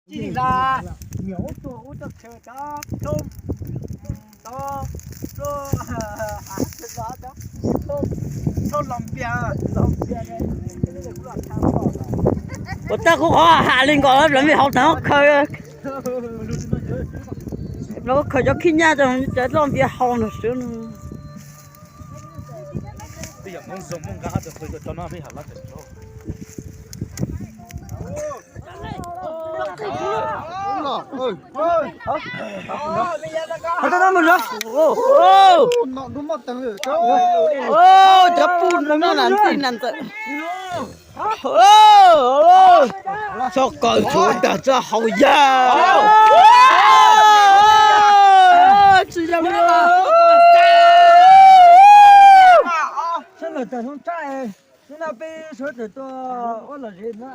Tsis la, niam ub tuaj ub tuaj khaws cov, cov, cov, cov los pias, los pias. Ua tab kuv qhov ham li nkaus, lawv me hauv tag khaws, lawv khaws cov khib nyab cov loj npias hau no xwb no. Cov pum no na ntij na ntxawm. Txhob kaw tshuav tag txoj hau yag. Tsis yog li. Sab lawm tag hoob tsaib, hnub no peb suav tawm tuaj ua lom zem no.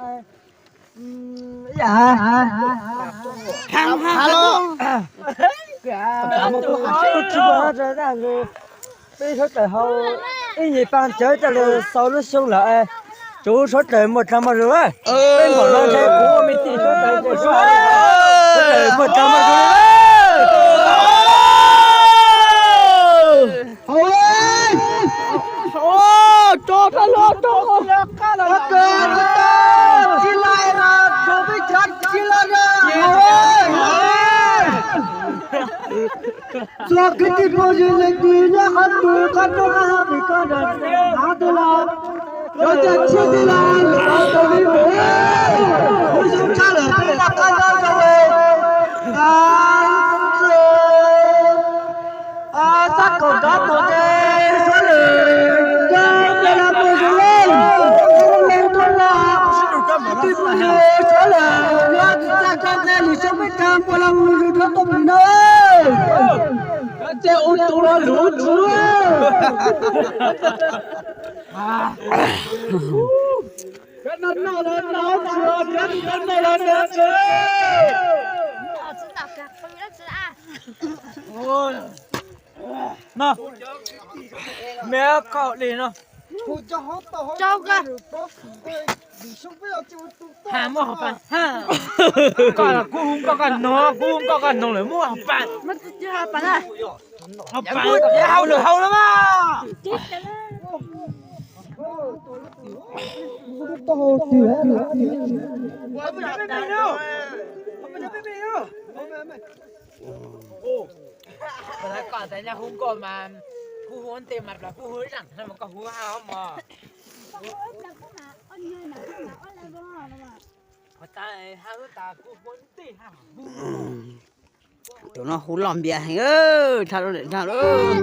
Peb suav tawm hau ib nyuag pab cawv coj los xaus lub xyoo lawm, tsuav suav tawm muaj tag muaj zoo. Peb npaum no ntshe kuv ua me ntsis suav tawm, suav tawm muaj tag muaj zoo. Txog kwv tij phooj ywg leej twg nyob qhov twg qhov rooj qhov hav pem ko na, hav twg los cov caij tsheb twg los lawm tau li mus, kuv zoo tshaj lawm peb noj qab nyob zoo. Xab kaum rov tus ces suav lawm, yog tias los mus zoo leej, zoo leej tuaj los, kwv tij phooj ywg suav lawm, yog tsis txaj koj nqe lwm xyoo peb kawg npuaj los mus zoo rov tuaj pem no. Ces ua tus los luv tsuav. No, me kaum li no. Ha muaj hauv pas, koj los kuv hu koj, koj noog, kuv hu koj, koj noog lawm muaj hauv pas. Hauv pas, hauv lawm hauv no mas. Koj tas nyaj hu nkauj mas kuv hu ua ntej mas plam kuv hu ib zaug no mas koj hu hab mog. Tus no hu loj npias heev, dhau lawm, dhau lawm.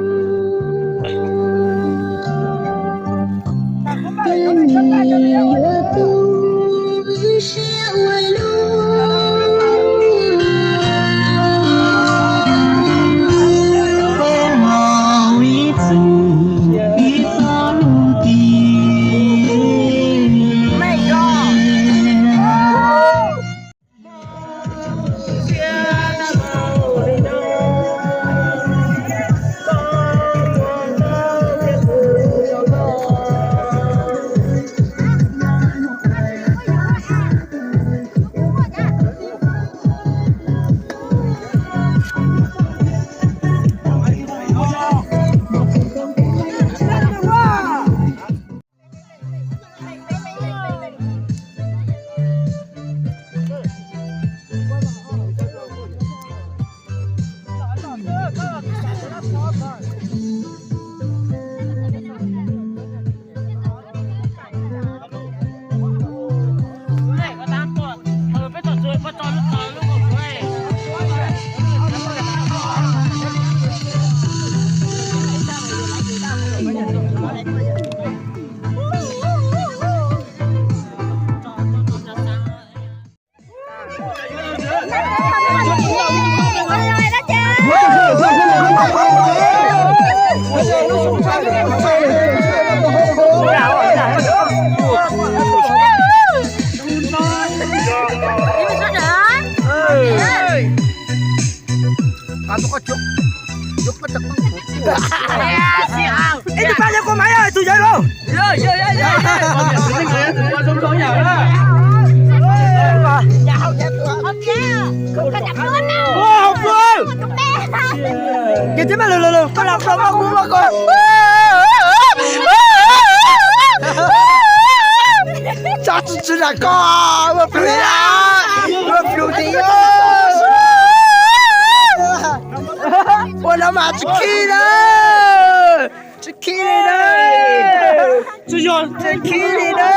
Ib tug pab nyob kua maiv, tus yawg lauj. Ces tib maj lug lug lug koj lam plob koj kuv koj. Tso tsis tsis lam koj ua plug ua plug ti ua no mas tsis khib na. Tsis khib li na. Tsis yog tsis khib li na.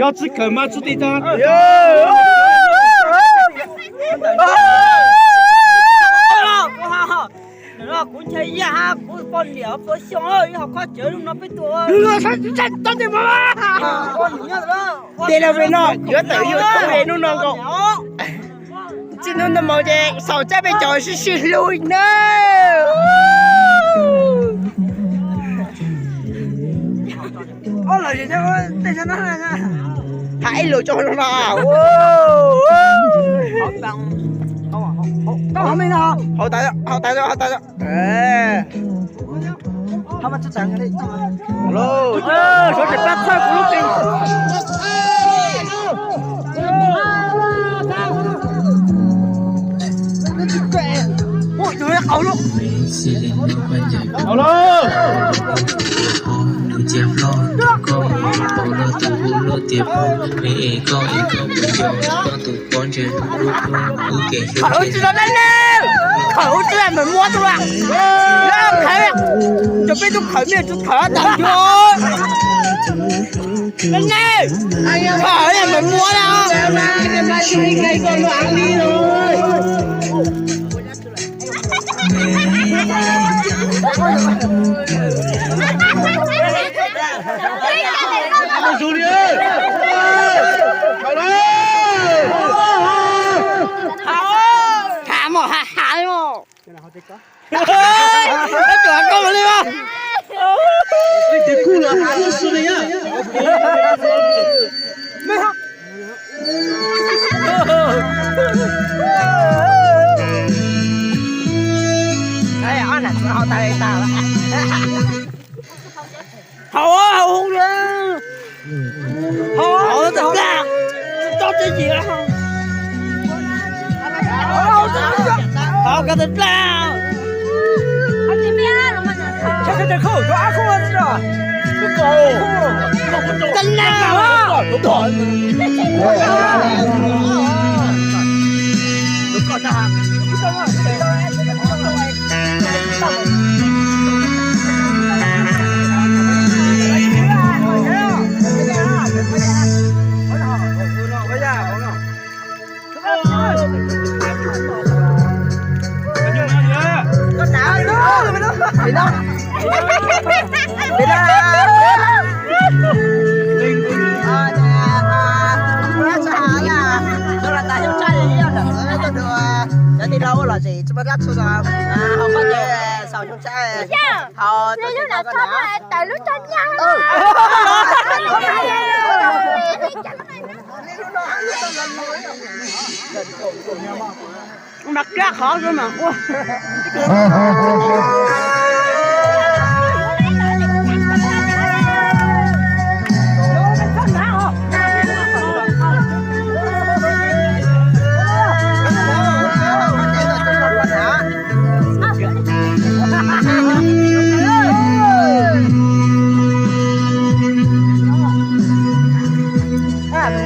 Yog tsis kawm mas tsis ti tag. Kuv ntshe yaj hab kuv poj niam pua xyoo ib hauv qhov cawv lub no peb tus. Tej no peb no yuav tawm yuav tub es hnub no nkaus. Txij hnub no mus ces xaus caij peb cov sib sib hlub na. Hais ib lus tso no no. Hauv tas, hauv tas, hauv tas. Suav tsis pab txhawj kuv lub pes. Nws cia hlo koj, pom lawm tus hu lub tias pog, me es koj es koj puas nco koj tus pob ntseg lub kub kev xyuv. Khawv tsis tau dab neeg, khawv tsis tau mas muab tus lawm. Khawv, cov peb tub khawv mej tub khawv tas ncuav. Dab neeg, khawv mas muab lawm. Hav mos hav hav li mos. Tuam koj mus li mas. Ces kuj los hav lub xwb li. Ob nam txiv hau tag li tag lawm. Hau, hau, hau, hau, tsis tau tsis yim. Hau, koj tsis tau. Koj na. Cov tij laug ua lom zem tsis muaj dab tsi los, hauv qhov ces xaus xyoo tshiab, hauv tawm lub tso nyaj. Mas kab qhov mas ua.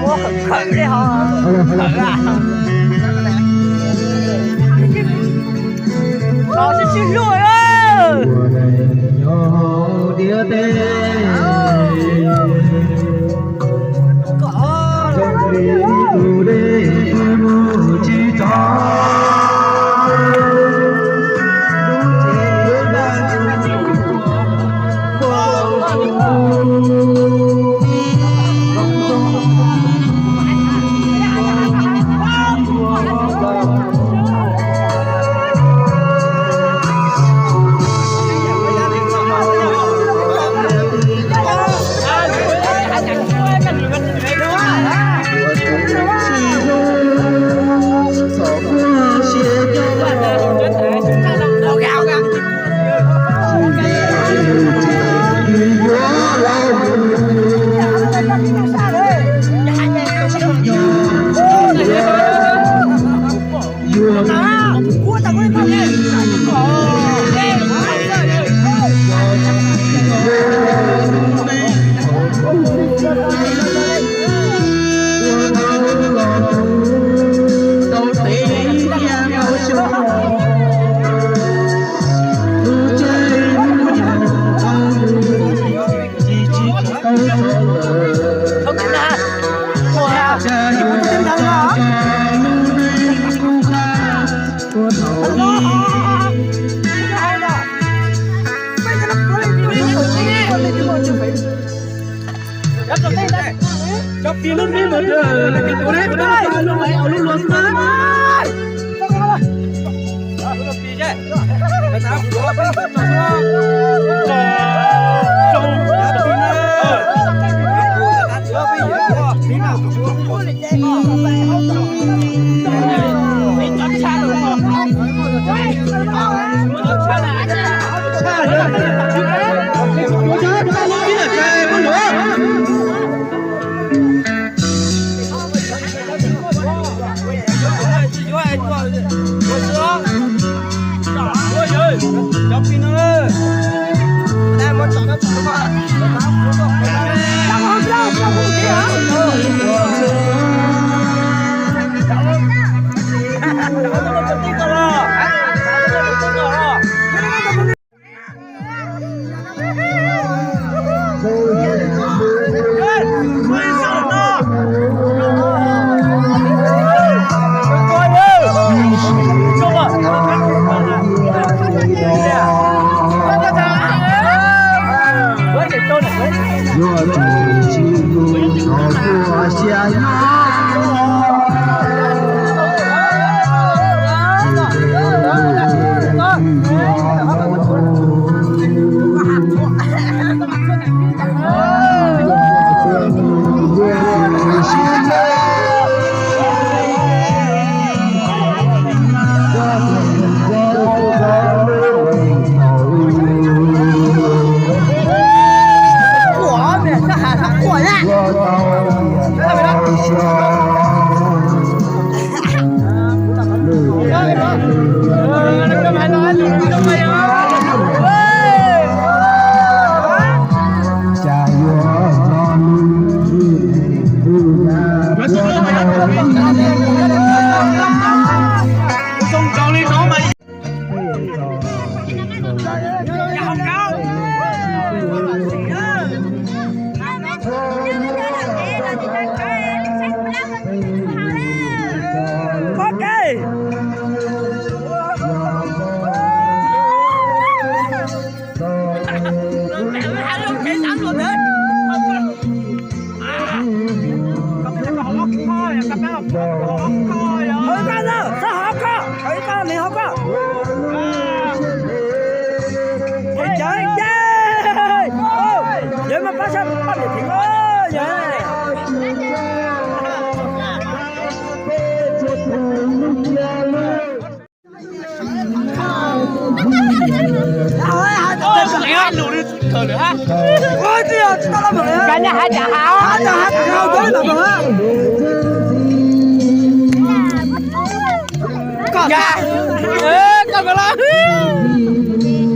Muab khawm khawm li ho. Los sib sib hlub lawm.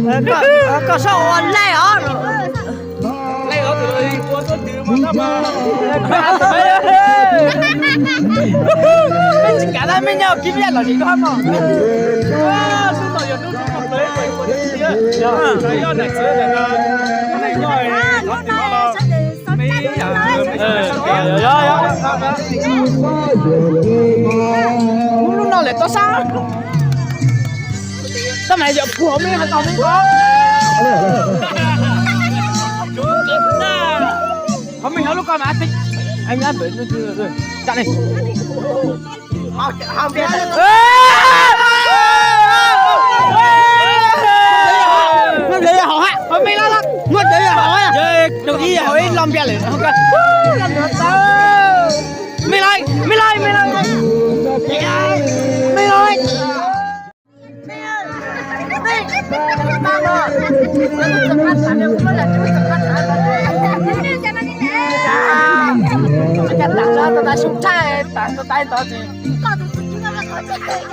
Koj, koj, koj sab ua laij os. Peb tsis kav lab mej nyob kib viaj los nim no mog. Lub no lawm tau sab. Tab mas yog puag mej has tau mej ko. Qhov mej nyob lub ko mas tib. Tab li. Muaj cawv yog hauv hab, muaj cawv yog hauv, tus ib yog hauv ib lo npias lawm. Mej lawm, mej lawm, mej lawm. Mej lawm.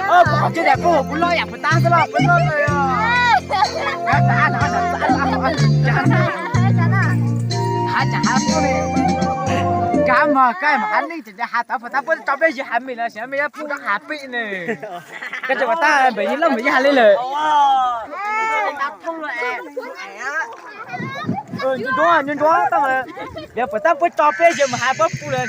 Kuv qhov tsis tas kuv, kuv loj yam puas tab xwb los kuv loj. Has tas has tuaj li, kab mog kab mas has neej tseem has tau puas tab puab tso peb yig has mej los sis mej yuav pub rov has peb ne. Koj tseem ua tab npam yig loj npam yig has li lawm. Nruab nruab tab mas yog puas tab puab tso peb yig mus has puab pub lawm.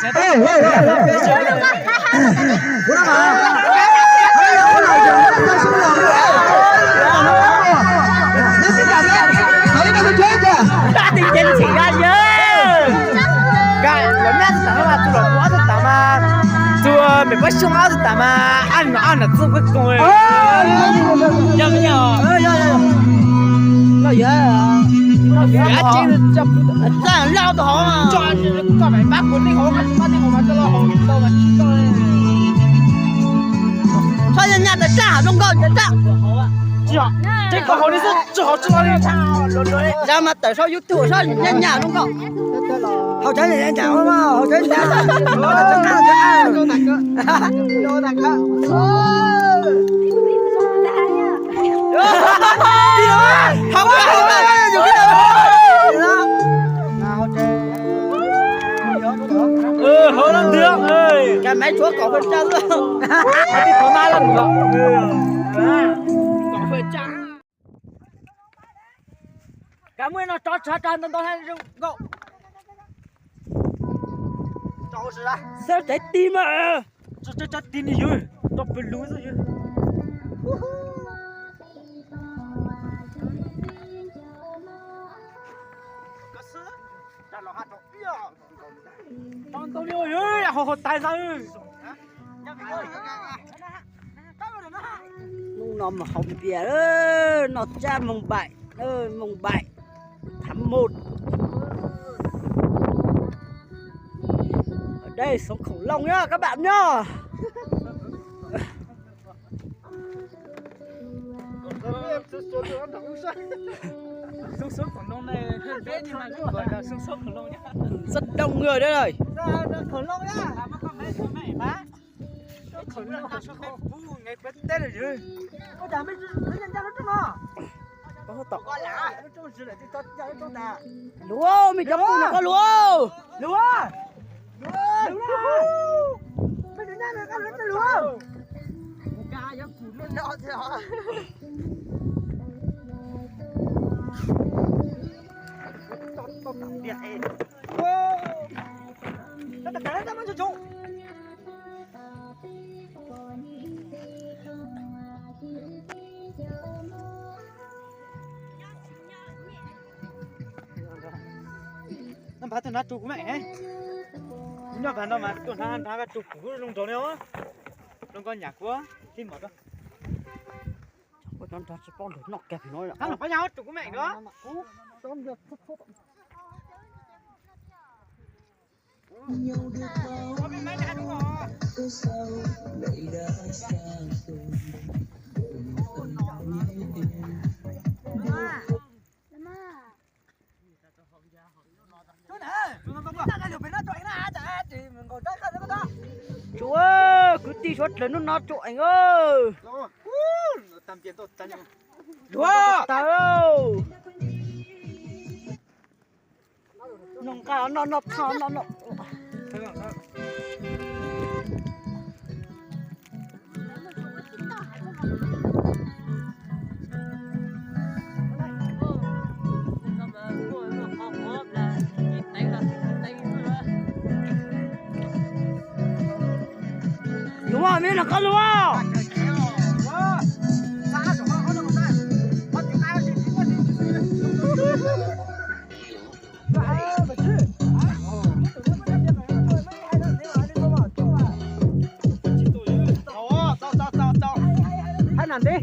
Tab tis ces txhim a yawg. Nkag los nyab txhua tas mas, txhua los kuv ob txhua tas mas, txhua mem puab xyoo ob txhua tas mas. Nram txuj koj koom, yog me nyuam, loj yuav, loj yuav tseeb, txaj loj tus hauv, tso pab kuv nej hauv, tsis pab nej hauv mas coj los hauv tau mas tsis tau. Txhob nyaj nyaj tas txaj hauv zoo nkauj tas txaj. Tsis yog, tseeb koj hauv li xwb, tsis hauv tsis los li. Yog mas tawm sau YouTube sab nyaj nyaj zoo nkauj. Hauv tsev nyaj nyaj, hauv tsev nyaj. Hauv no ntiag, cov maiv tshuav kaum feem tsawg xwb. Kaum feem tsawg. Kav muaj no tso tshav rau ntau ntau hab zoo nkauj. Xab tsav ti mas, tso tsav ti ni yog, tso pw lug xwb yog. Tso ntau li, hau hau tais xwb. Hnub no mas haus pias, noj tsab moog npaim, moog npaim, tham mus. Đây sống khủng long nhá các bạn nhá. Sống sống khủng long này hơn bé nhưng mà cũng gọi là sống sống khủng long nhá. Rất đông người đây này. Khủng long nhá. Luv, mej cov pug no koj luv. Luv. Noj nphav tuaj hnav rua kuv mas, noj nphav no mas tuaj hnav nrad rua kuv zoo nraug li os. Zoo nkauj nyam kuv, tib mom rau. Ua cov nrog tsis paub lwm noj kiag no. Qab los pab yog rua kuv mas os. Tsuav kwv tij suav dlawg hnub no tsuam eev. Luag tas. Noj nqaj noj noj thaj noj noj. Luag, mej noj qab luag. Hab nam ntej,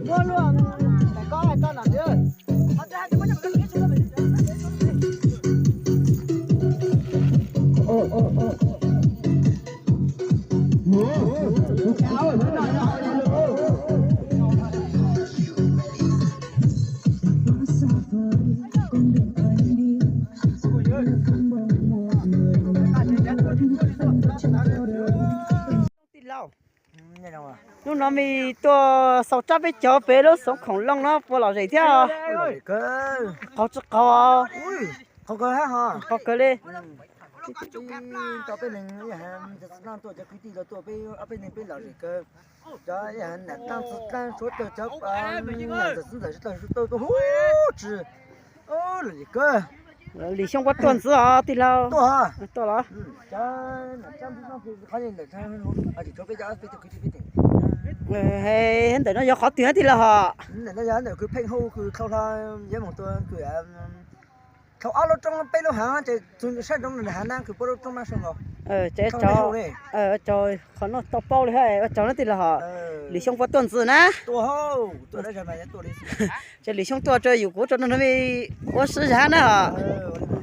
muab luaj, koj nam ntej. Tij laug, hnub no mej tuaj xaus tsab peb caug pem lub xoov khoom loo no puas lom zem thiab? Qaug tsis qaug? Qaug kawg li. Peb neeg ib yam ntxhais txwv ntxawm sib tau tuaj huv tsi. Lwm xyoo puab tuaj ntxiv os tij laug. Tuaj los? Ntawm no yog qhov twg tij laug hos? Ntawm no yog ntawm kws pheej hu kws dhau hlo, yuav moog tua kws dhau ob lub roob peb lub haav ces txug sab nroog nram haav na kws puab lub roob mab sab nkaus. Ces ua tsaug, qhov no tau paub li hab, ua tsaug na tij laug hos. Lwm xyoo puas tuaj ntxiv na? Ces lwm xyoo tuaj rau yus kuv rau no no ua si zag hab na hos.